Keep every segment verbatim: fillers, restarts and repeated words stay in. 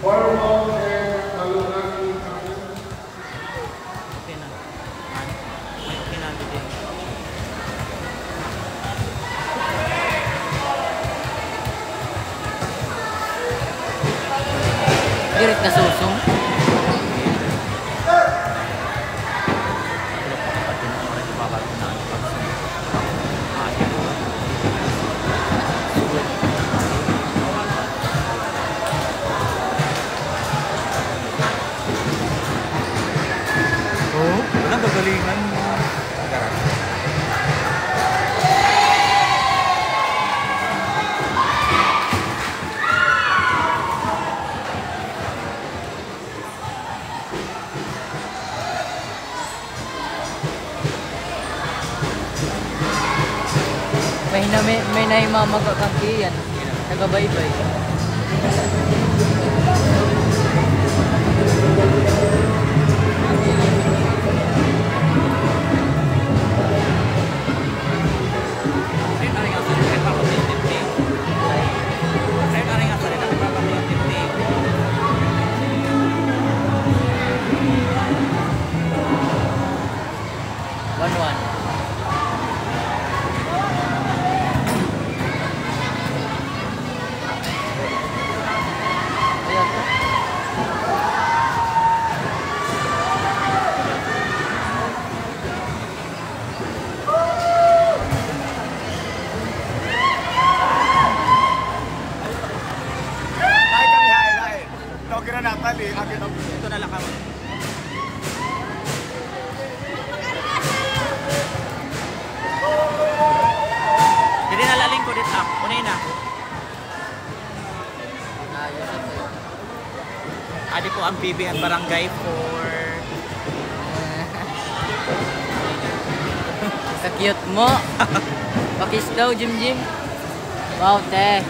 Hormone and Malunaki. Okay na. Okay na, didi. Dirit na susong. Oh, wala, gagalingan mo. May na-, may, may nahimamaga kan tiyan. Nagabaybay. One one. Ayan. Ay, kami, ay, ay. Ito, kira na, tali, agad ang Ito na lang kami. Dili na laling ko dito. Unay na. Adi po ang B B han Barangay four. Ka-cute mo. Pakis daw, Jim Jim. Wow, te.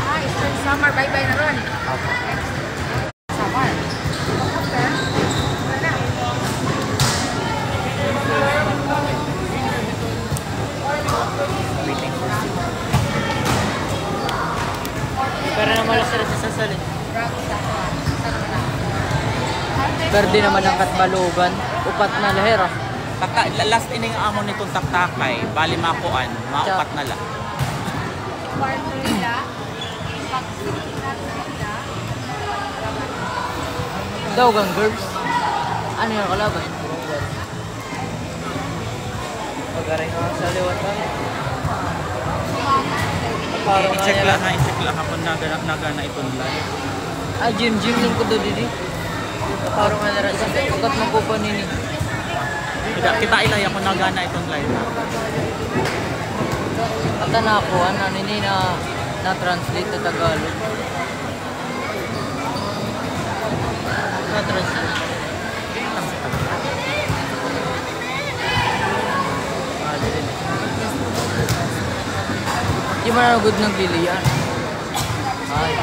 Ah, Eastern Samar, bye-bye na ron. Samar. Pero naman lang sila sa sasalin. Perde naman an Catbalogan. Upat na la hira. Taka-, la-, last ini nga amon niton taktakay. Bali makuan. Maupat na la. Daw gang girls. Ano yung kalaban? Pag-aray nga sa liwat, ah. I-check la na, i-check la ha kon naga-, nagana iton live. Ah, Jim, Jim, lingkod daw didi. Pagkat magkukuha nini. Kita, kita ilay ako nagana iton live. Ata na ako, ano, nini na, na-translate na Tagalog. Di man ako good nagliliyan. Ay.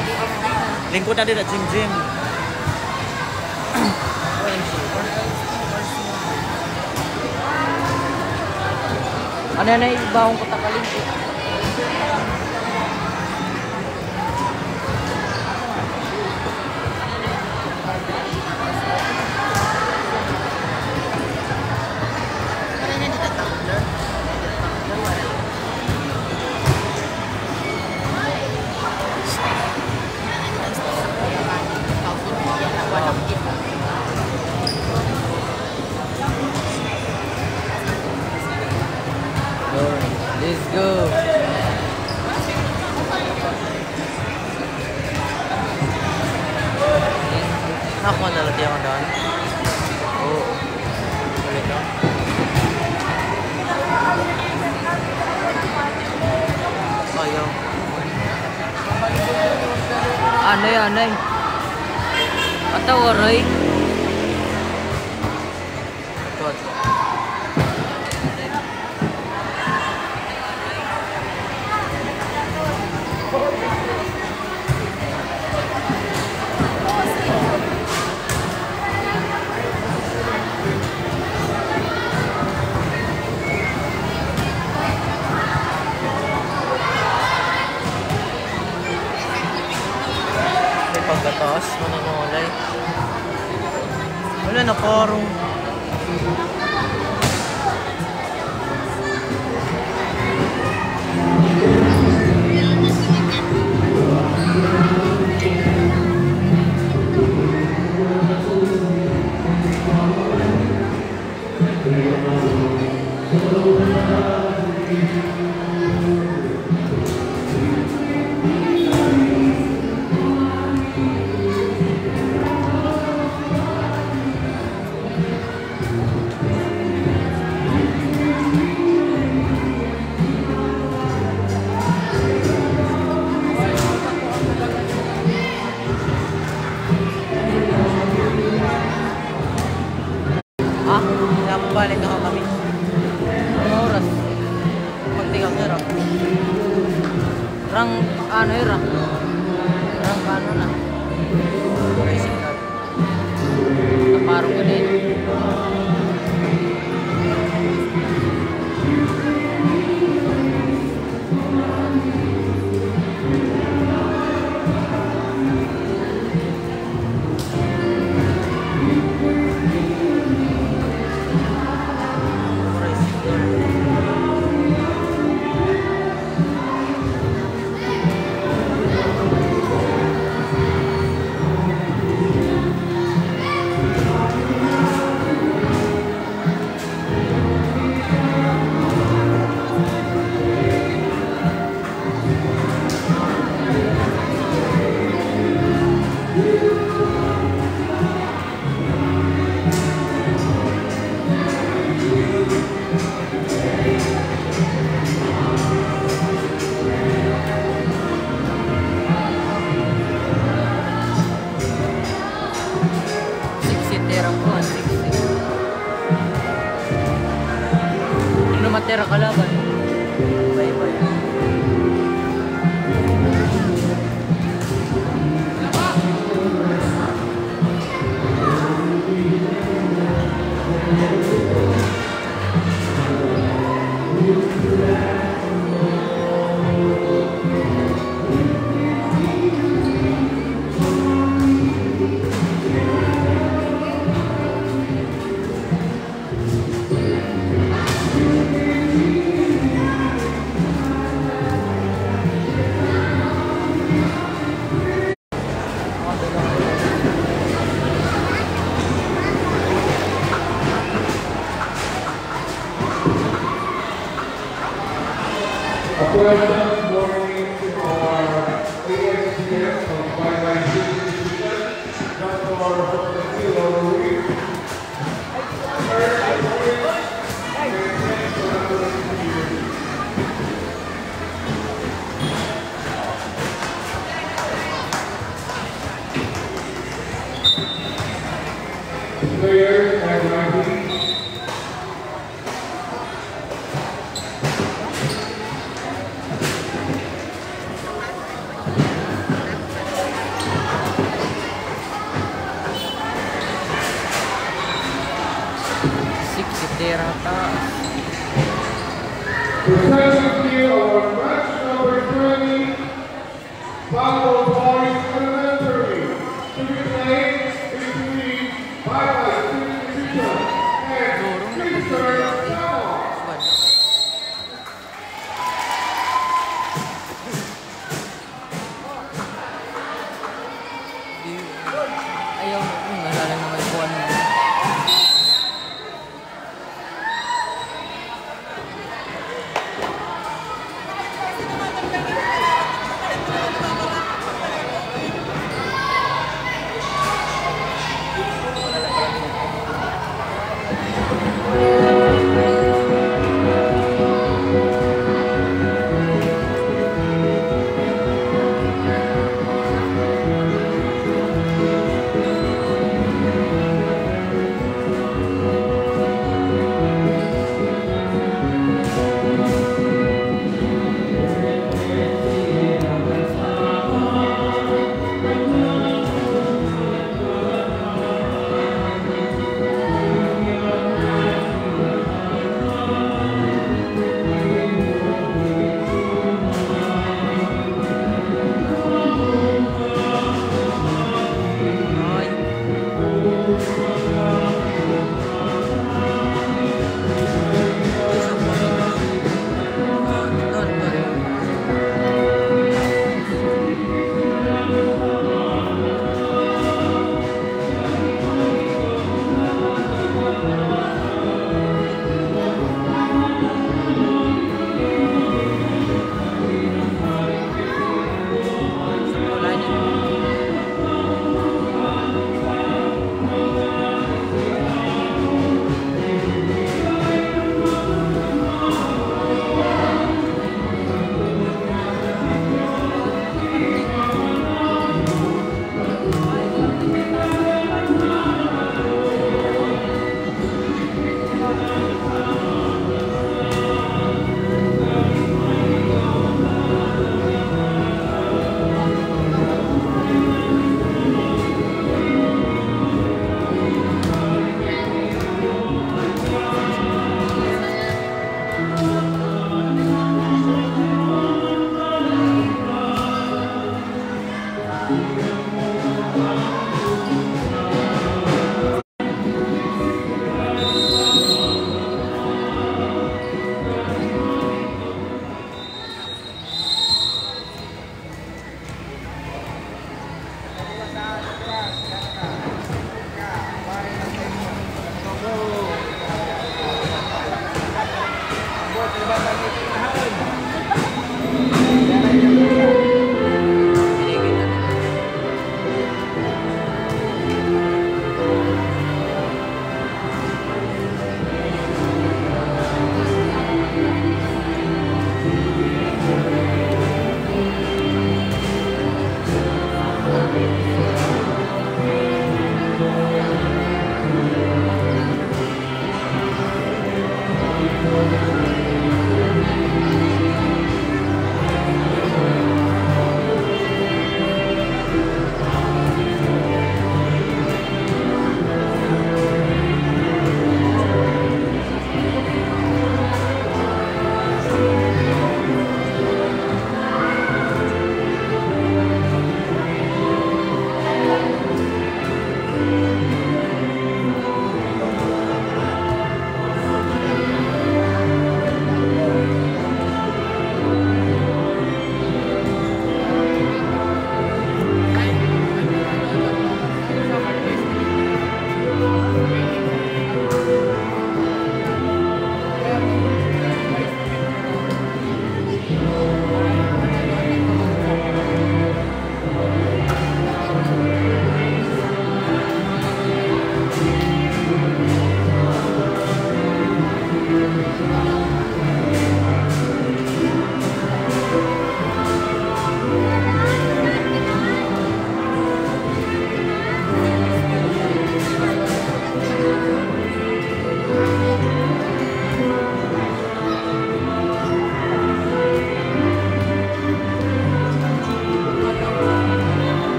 Lingkod na dida, Jim Jim. Ano na, ibawon ko takalingkod. Let's go. Nakuha na lagi ang daan. Oo. Balik na. Ayaw. Anay, anay. Atawa, Roy. Ito, ito. Forum. Ha? Napabalik ako kami. Anong oras? Pagtingog nira. Rang, ano, ira? Rang, ano na? Racing car. Naparong ko din. Siksi tira ko, siksi. Ano matira kalaban? Bye-bye. A pleasant morning to our A S P S of Baybay City Division, Doctor Constantino Ruiz. Players and referees. Siksi tira ha taas. Presenting to you our match number twenty, Bamboo Boys Elementary, to be played between Baybay City Division and Eastern Samar. Ayaw, hmm, nasa na may kuwan.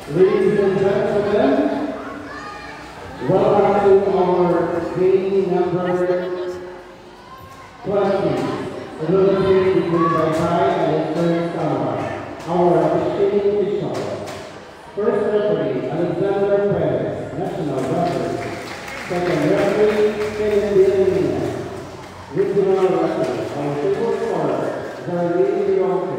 Ladies and gentlemen, welcome to our game number twenty. It will be between Baybay and Eastern Samar. Our officiating official. First referee, Alexander Perez, national referee. Second referee, Kenneth Villamil. Regional referee, our table scorer, Darlene Leonte.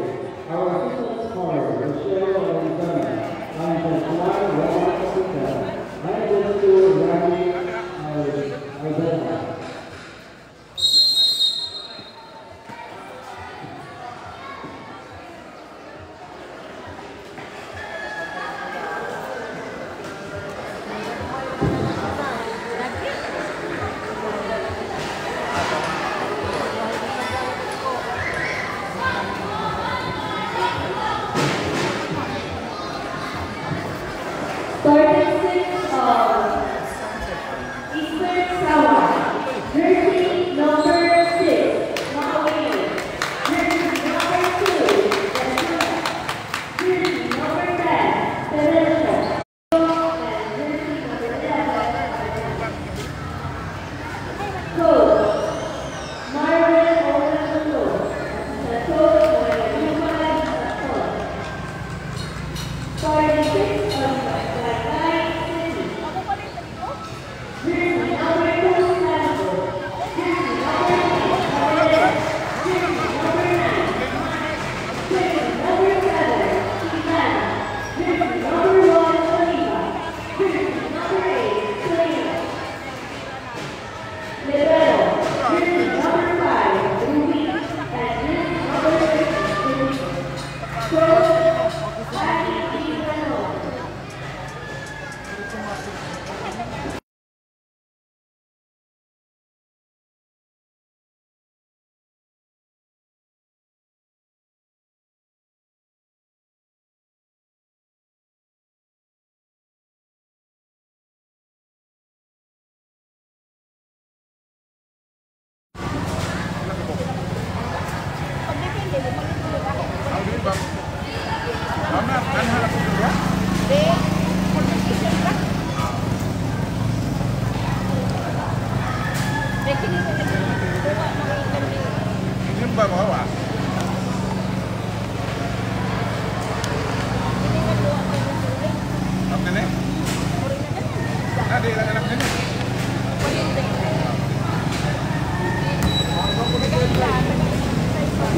Our assistant scorer, Rochelle Lorenzana. Line judge one, Roman Capitan. Line judge two, Rani Al-, Alberta. Starting six of Eastern Samar, jersey number six, Makawili. Jersey number two, Yasuna. Jersey number ten, Teresia. And jersey number eleven, Coach Marvin Olatuno. Assistant coach, Maria Lupay Sasson. Starting six of Baybay City. Jersey number two, Santos. Jersey number three, Javier. Jersey number nine, Max. Jersey number seven, Ivana. Jersey number one, Oliva. Jersey number eight, Selena. Libero, jersey number five, Ruby. And jersey number six, Ruby. Coach, Danny Ivano.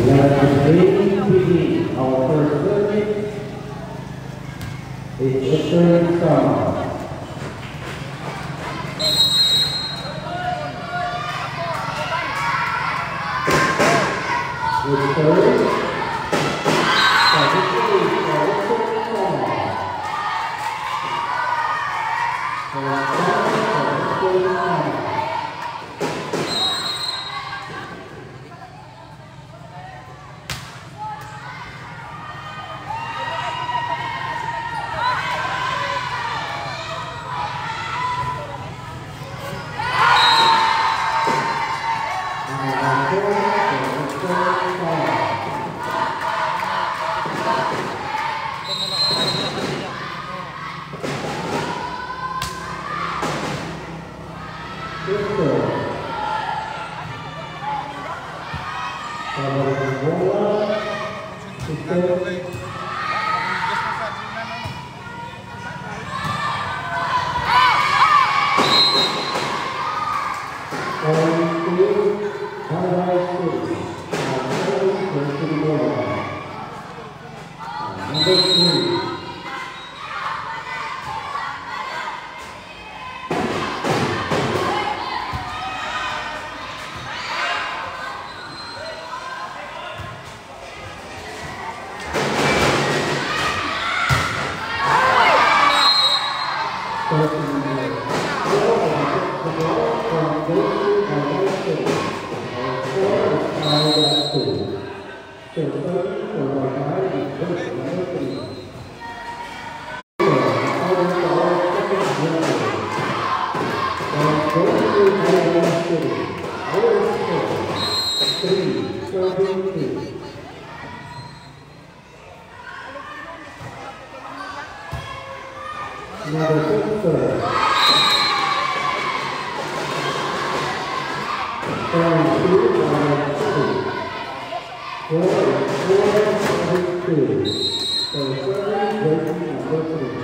Let us begin our first tournament. It's a third song. It's third. Seventeen, seventeen song. Seventeen song. Number three. Number six, sir. Thank you, number three. Four, four, seven, two. So, serving jersey number three.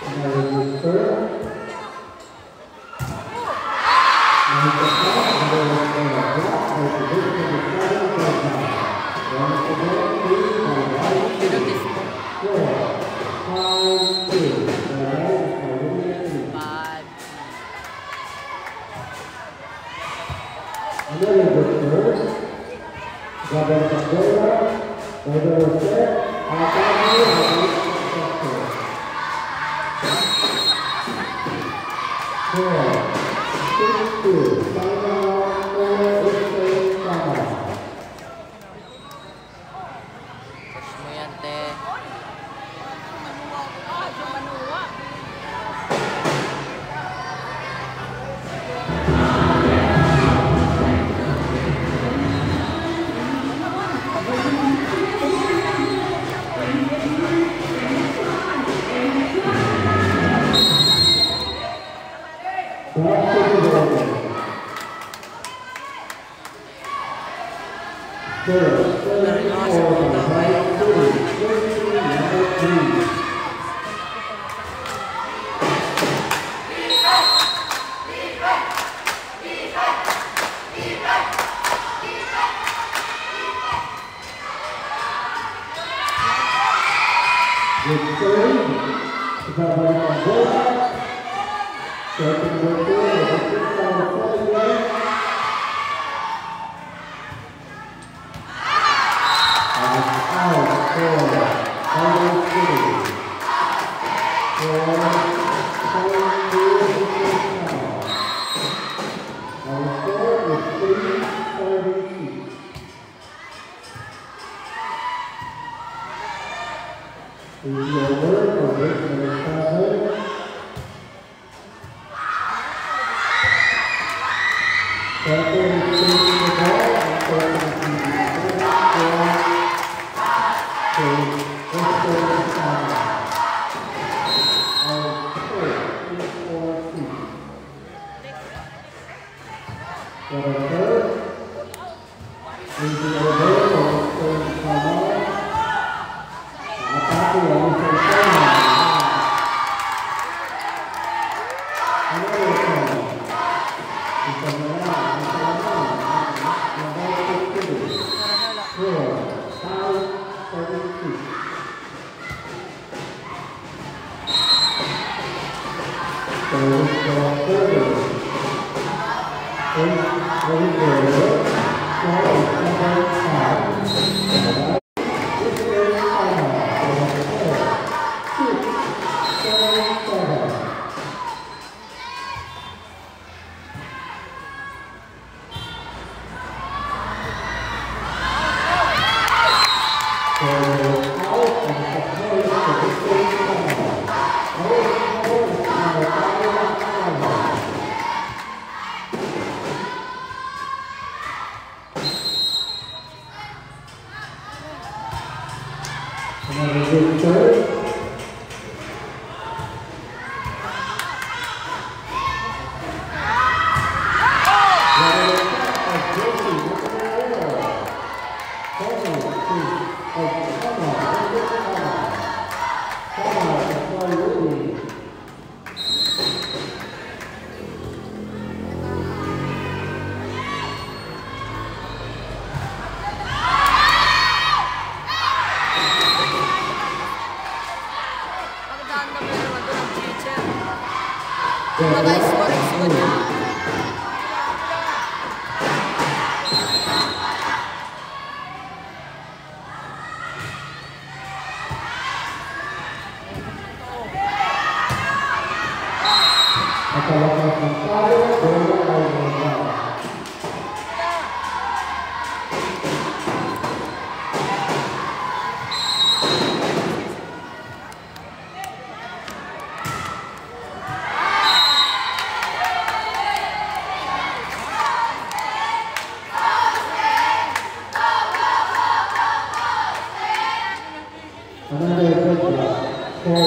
Number six, sir. Five. Another good serve. Gabay sa bola. By the way, set. Atake. Four. Six two. Final for Eastern Samar. Push mo yan, te. Good play. Babalik ang bola. Starting worker, number six, number seven. And out for Pirates City. For Pirates City. Our score is three thirty-six. Is your word for this minute seven. Pepper is taking the ball and putting it in the middle for, for Western Summer. Our score is four three. Number four, Easy over for Eastern Samar. Atake an Eastern Samar. Another corner. Eastern Samar, Eastern Samar. Number fifteen. Score, five thirty-six. Another good block. Four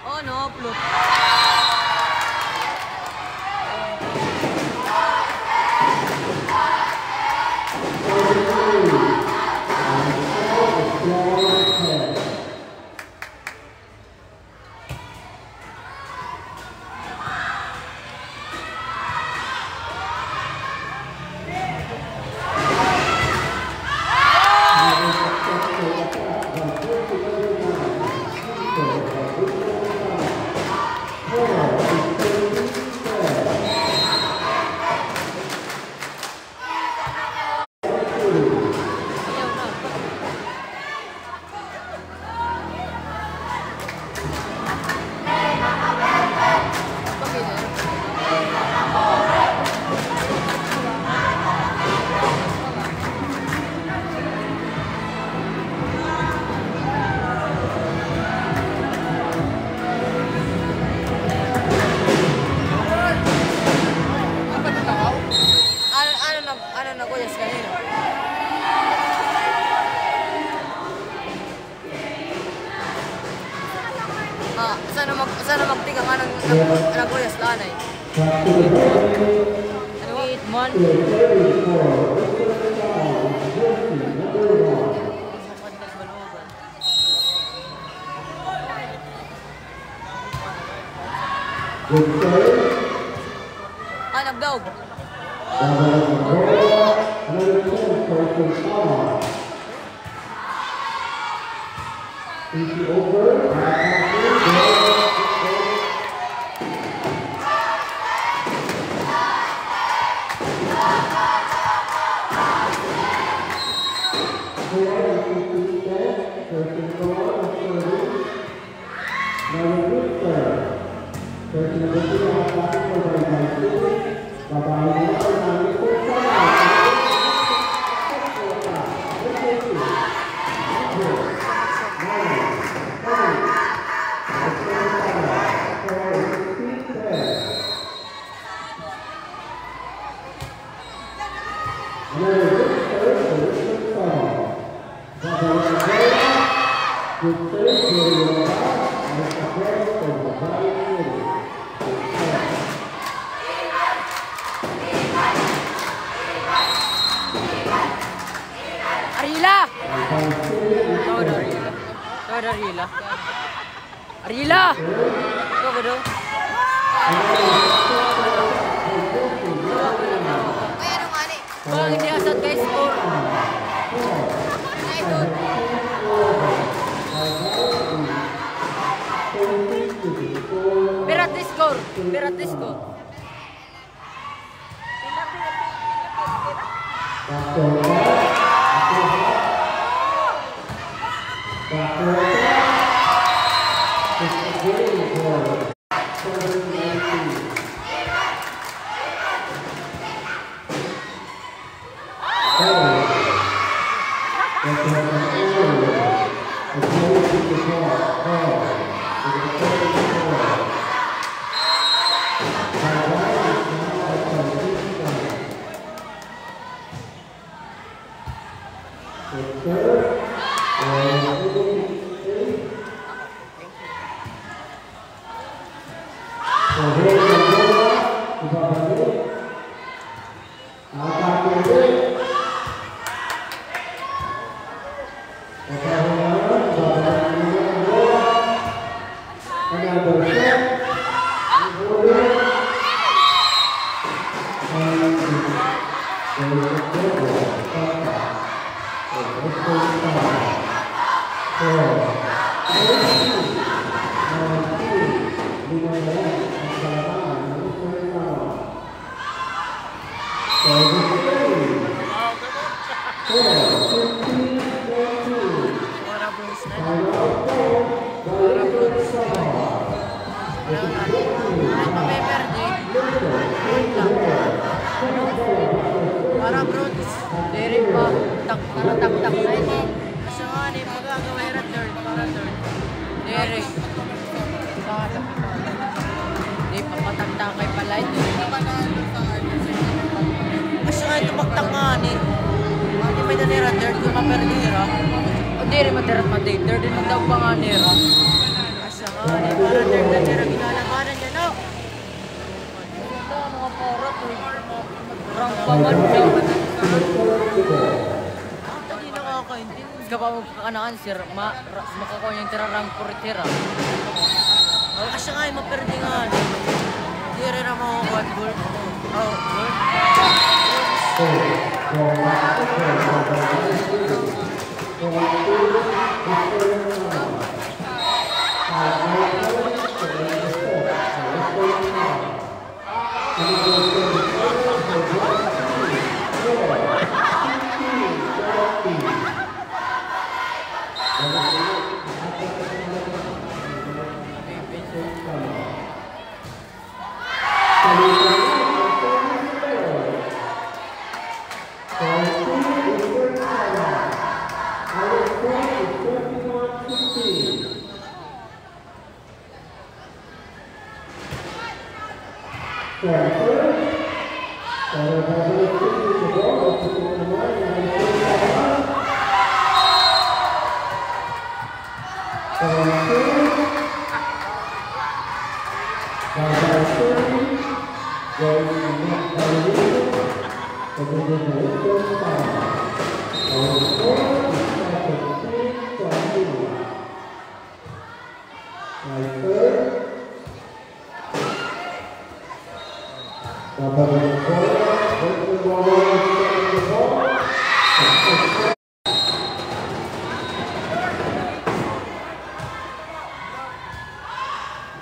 Oh, no, upload. Ano, ano na, ano na, kuya, sa kanina? Ah, sana mag-, sana magtigang anong nag-, naguyas la anay. Ano? Eight months. Ah, nagdaog. Arila! Todo Arila. Todo Arila. Arila! Ito ko daw. Ay, ano nga ni? Bang diya sa guys, score. Ay, ito. Pirat score. Pirat score. Diri pa, tak-, para taktak na ini. Asya ngani, magagawa hira third, para third. Diri. Di pa, pataktakay pala ito. Asya ngani, tumaktak ngani. Di may danira third, kun maperde hira. O, diri, madira, madi. Third, di magdaog pa ngani hira. Asya ngani, para third na hira, ginalabanan niya, no? Ito, mga parot, eh. Rang pa man daw. Ito, di nakakaintindi. Kapag magkakanaan, sir, ma-, ra-, makakuha niya tira rang kuritira. Asya nga, eh, maperde nga. Diri na makukuha, goal. Oh, goal.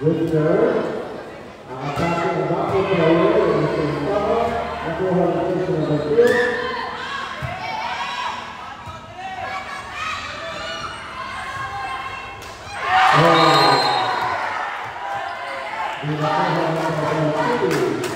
Good serve. Ang atake ng Bako player, Mister Mustafa. Nakuha ng number two. Oh. Di nakuha ng number two.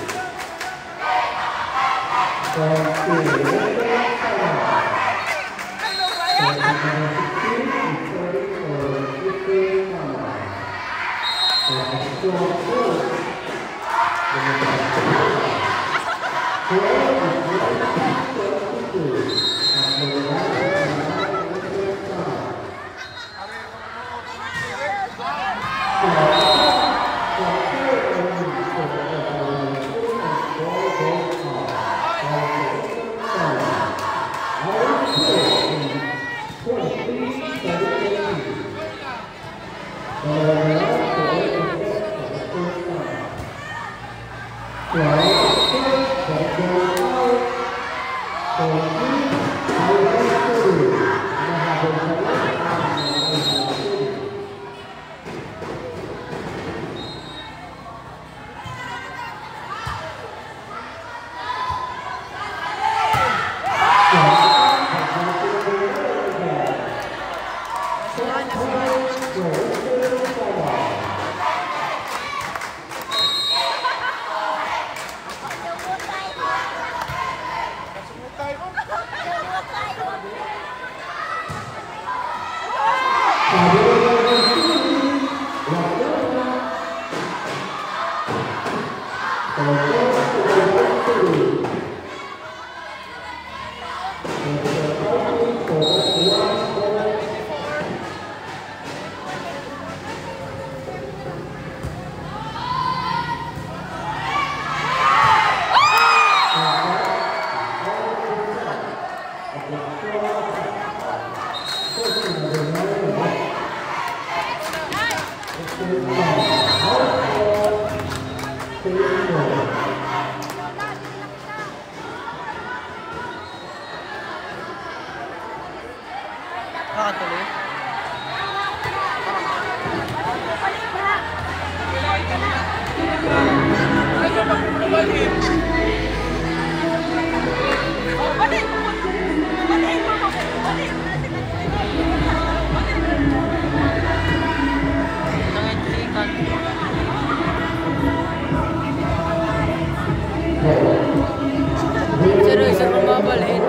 Nakatuloy. Sir, sir, mabalhin.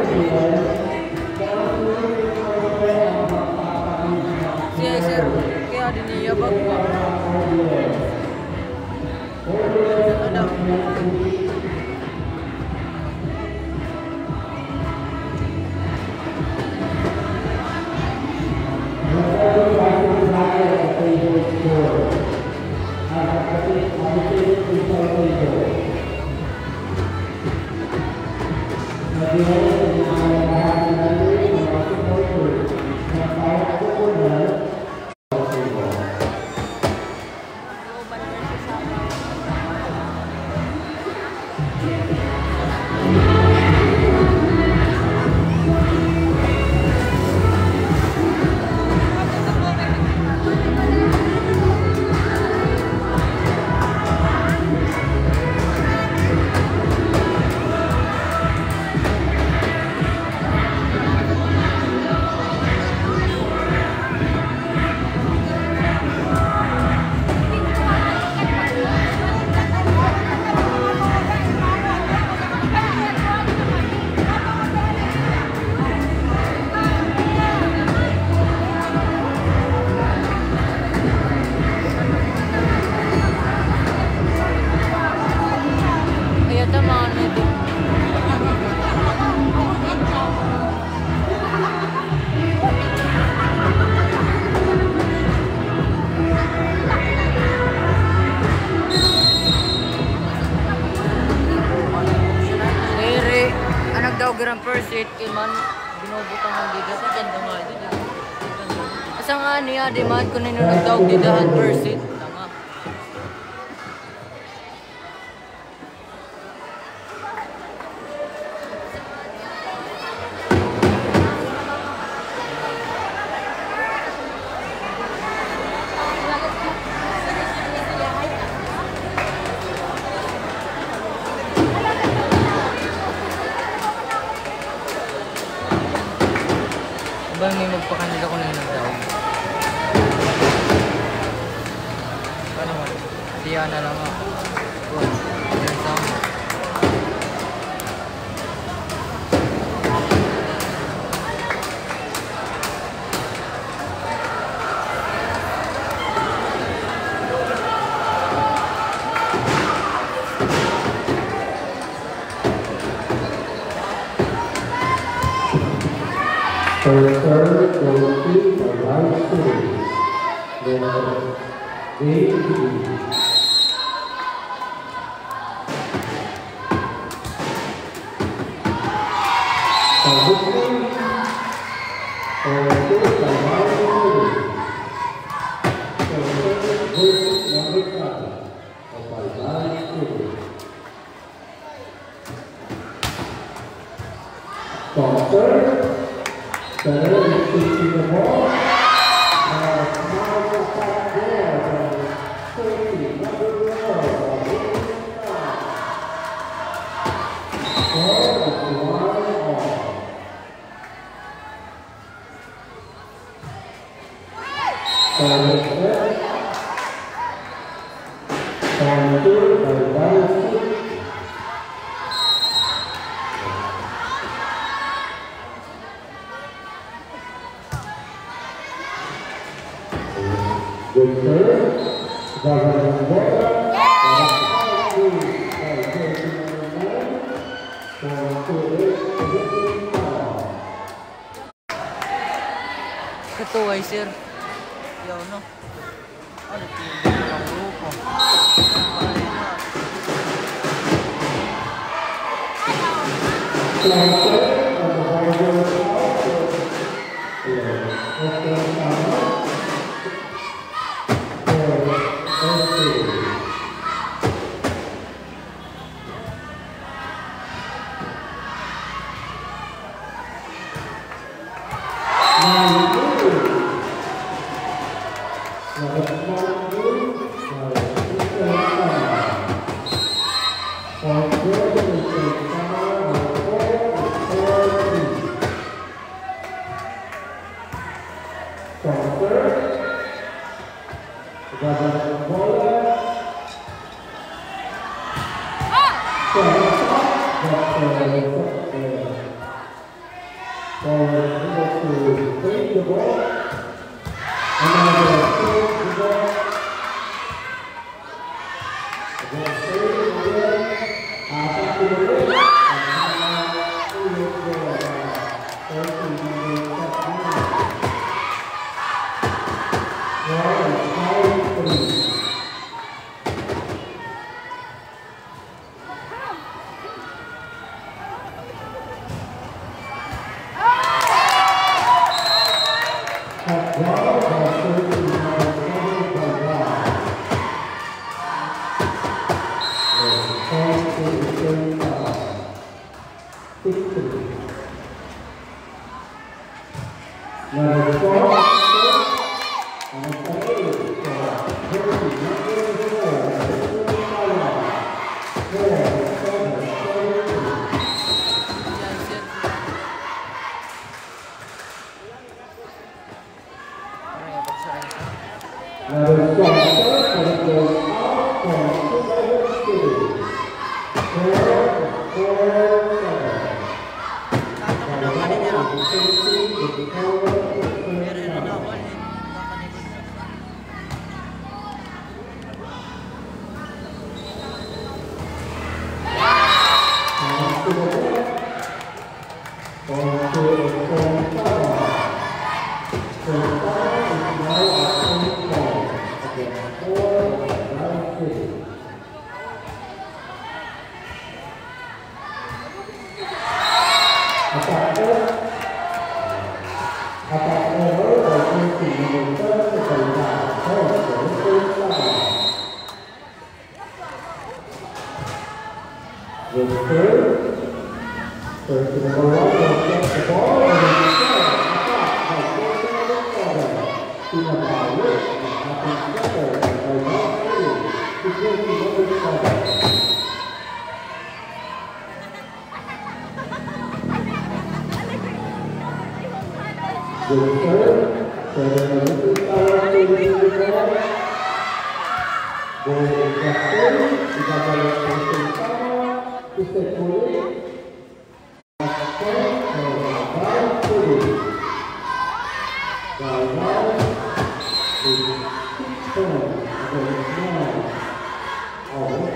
Kay man, binubutangan dida. Asa ngani adi man, kun hin-o nagdaog dida han first set? Tama. Ba may magpakanila ko na yung nagdaog? Ano man? Siya na lang ako. Good. Yan sa akin. First serve, goes to the right field. Number eight. Katuway, sir. Yaw, no? Ano, ang grupo? Attack error by J C number seven, Baybay. Point for Mister Sabah. The third, third number one will get the ball and it's foul. Attack by J C number seven. Pinabalik. Attack error by Baybay. To J C number seven. Good serve. Seven minutes power to the ball. Ball is captain. Ibabalik sa Sintama. Successfully. Last point for Baybay City. Baybay is six point against nine. Our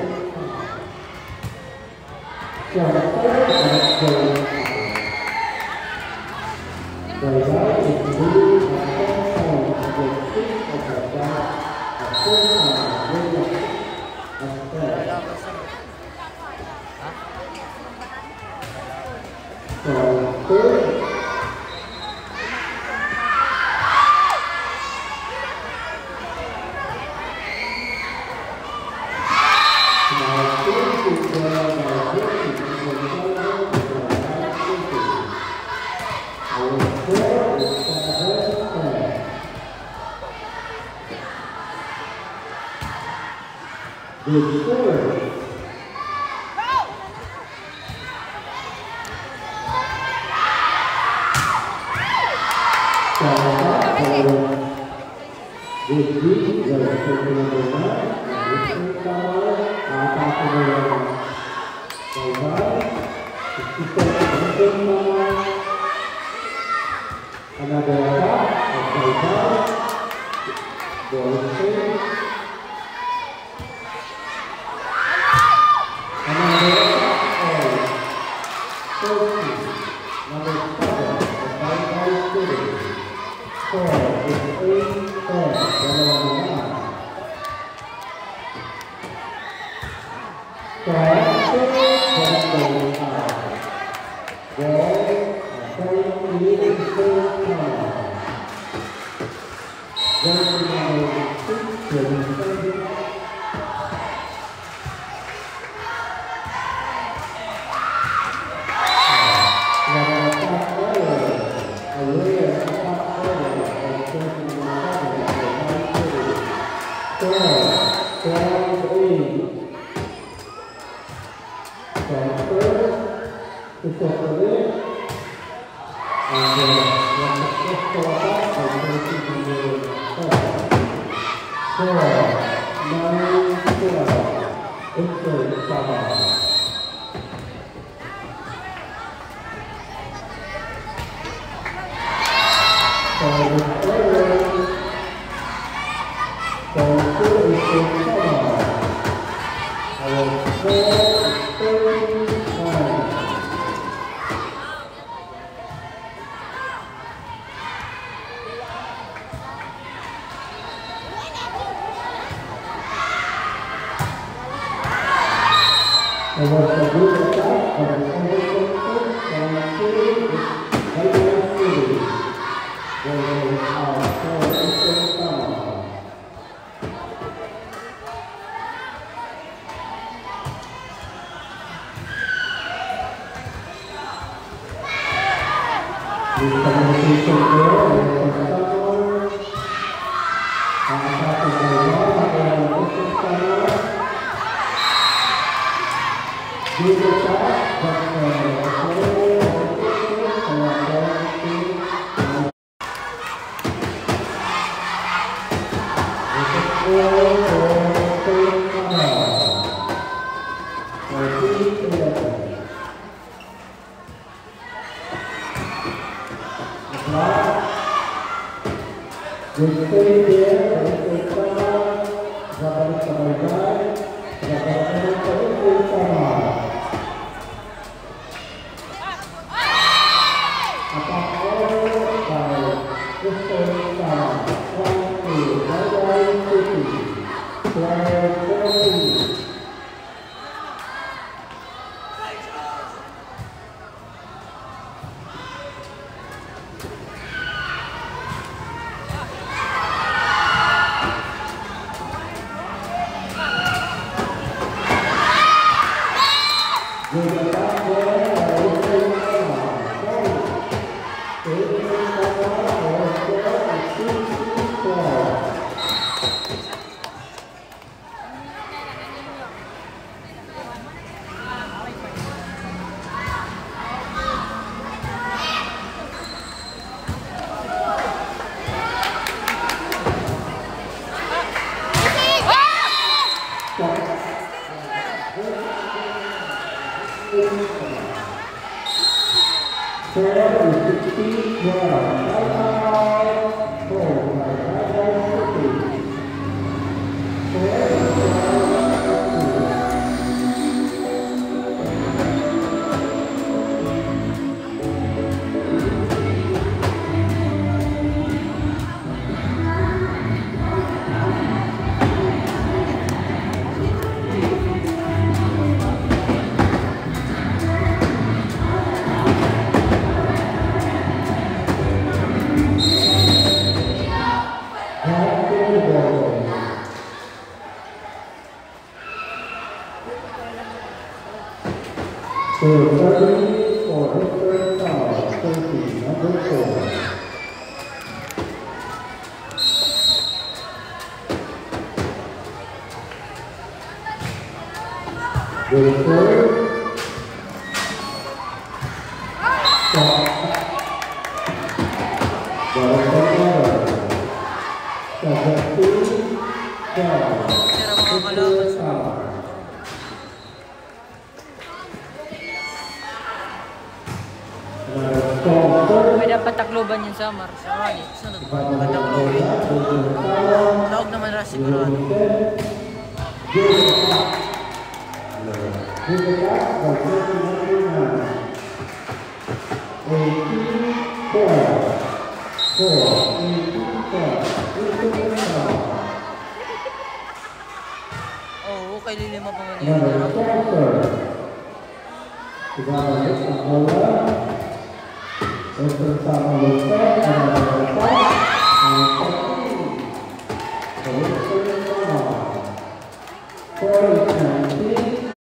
Good score. Good D, well, second number nine, Mister Kamal, attack number one. Baybay, sixty seconds, Mister Kamal. Another attack of Baybay. Ball is saved. Another attack of thirty, number seven, of Baybay City. Score is eight ten, dalawa na lang. Sa Barangay Bukal. Ball, thirty, Sintama. Jersey number six, twenty-seven. Transfer. Transfer. Ito pa rin. And, uh, one successful attack by Chelsea number five. Score, nine twelve. Ito, tama. It was a good attack, but it overshot by City. They were out for Eastern Summer. Miscommunication there, and it was Samuel. Ang attack is by Juan, nakuha ni Mister Samuel. Good attack, but, uh, the player was kaya Good save there by Mister Sama. Babalik sa Baybay. Babalik naman sa Mister Sama. Attack error by Mister Sama. Point to Baybay City. Player fourteen. So, serving for Mister Star, thirty, number four. Number four. Stop. Number four. Number two. Foul. Sira mga kalaban sa May dapat takloban yun sa Samar. Sa Rani. Sunod pa. Takloban. Taog naman ra sigurado. Oo, kay lilima pa man yun. Ibabalik ang bola. Ito sa mga lungsod, ang mga lungsod, ang pagkakas. Ito sa mga. Four nineteen.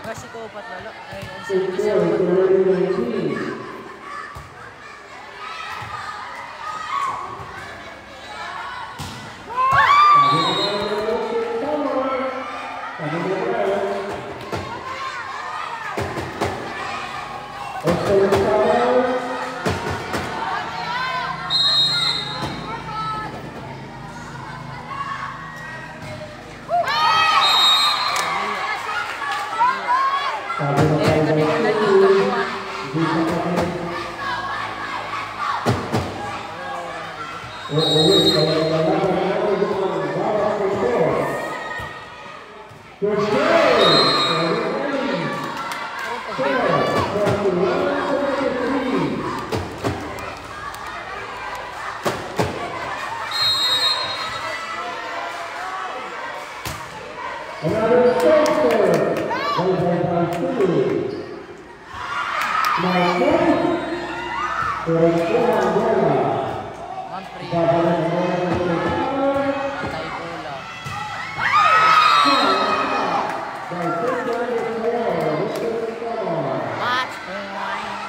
Kasi ko upat lalo. Ay, ang sino kasi ako? Another sponsor, Baybay City. Number four, Angola. Babalik ang Angola. Patay bola. Match point.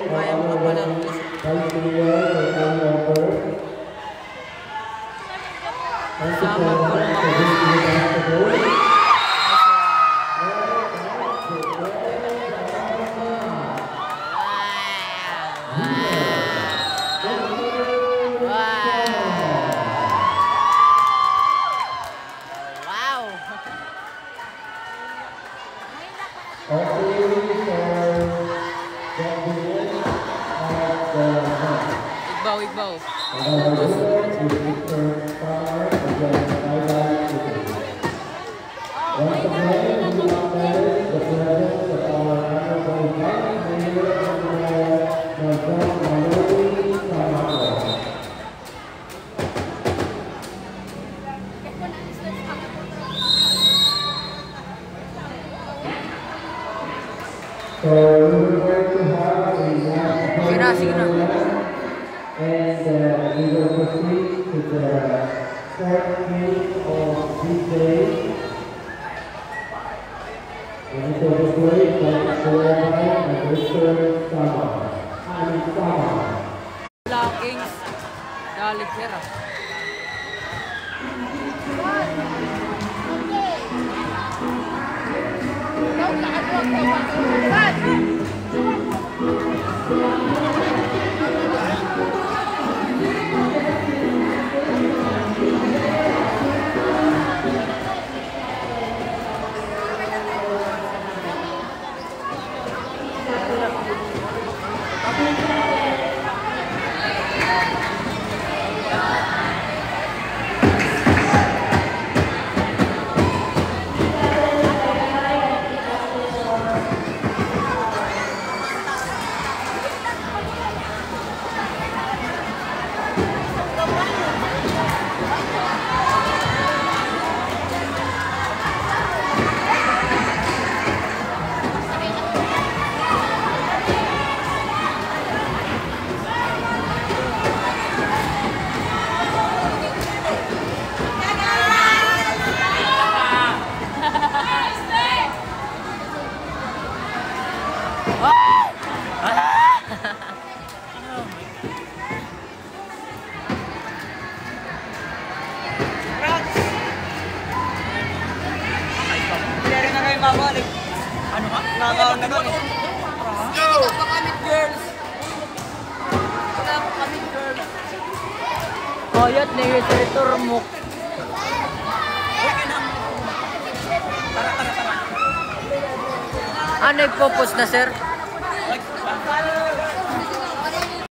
Kaya mo ka pala, Luis. Sama ko lang. Wow! Igbaw, igbaw. Once again, we acknowledge the presence of our honorable Vice Mayor and Mayor Mayor Maloni Samaco. So we will going to have a last Sige na, sige na. And, uh, we will proceed to the fourth game of this day. And it will be played by Mister Sama. I mean, Sama. Blockings. Dalit, sir, ah. Diri na kayo mabalik. Ano ka? Nakaon na doon eh. Let's go! Girls. Mayat ni Sir Turmok. Ano, nagpo-post na, sir?